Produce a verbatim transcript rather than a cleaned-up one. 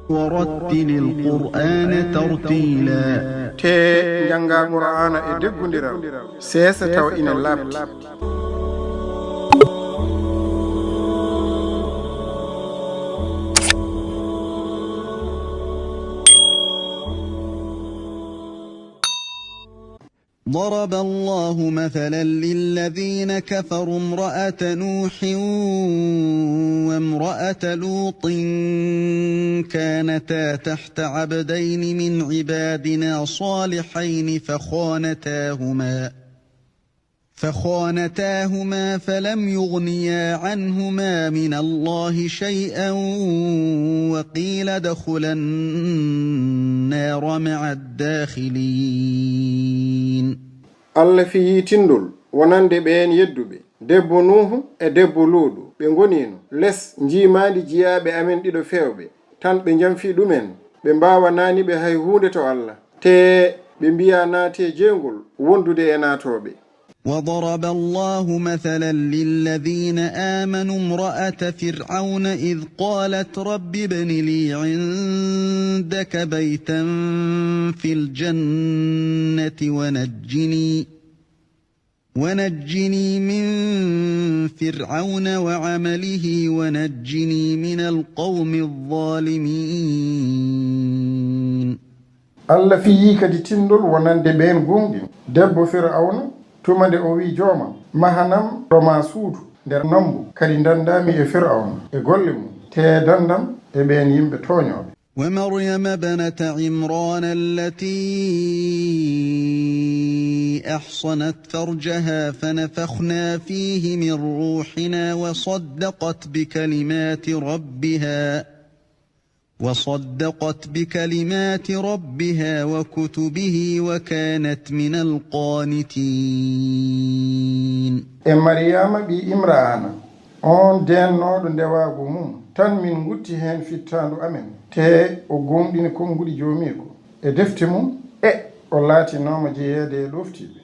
ورتل القرآن ترتيلا. Tee njanngaa Qur'aana e deggundiral, seesa tawa ina laaɓti. ضرب الله مثلا للذين كفروا امرأة نوح وامرأة لوط كانتا تحت عبدين من عبادنا صالحين فخانتاهما فخانتاهما فلم يغنيا عنهما من الله شيئا وقيل ادخلا النار مع الداخلين. Allah fiyii tinndol wonande ɓeen yedduɓe, debbo Nuuhu e debbo Luuɗu, ɓe ngoniino les njiimaandi jiyaaɓe amen ɗiɗo feewɓe, tan ɓe njamfii ɗumen, ɓe mbaawanaani ɓe hay huunde to Allah, tee ɓe mbiyaa naatee jeygol wondude e naatooɓe. وضرب الله مثلا للذين آمنوا امرأة فرعون إذ قالت رب ابن لي عندك بيتا في الجنة ونجني ونجني من فرعون وعمله ونجني من القوم الظالمين. Allah fiyii kadi tinndol wonande ɓeen gooŋɗinɓe. Debbo Fir'awna, tuma nde o wi'i, "Joomam, mahanam ɗo ma suudu nder nombu, kadi ndandaa mi e Fir'awna e golle mum, tee dandam e ɓeen yimɓe tooñooɓe." ومريم ابنة عمران التي أحصنت فرجها فنفخنا فيه من روحنا وصدقت بكلمات ربها وصدقت بكلمات ربها وكتبه وكانت من القانتين. E Mariyaama ɓii Imra'aana, oon deennooɗo ndewaagu mum, tan min ngutti heen fittaandu amen, tee o gooŋɗini konnguɗi joomiiko e defte mum, e o laatinooma jeyeede e ɗooftiiɓe.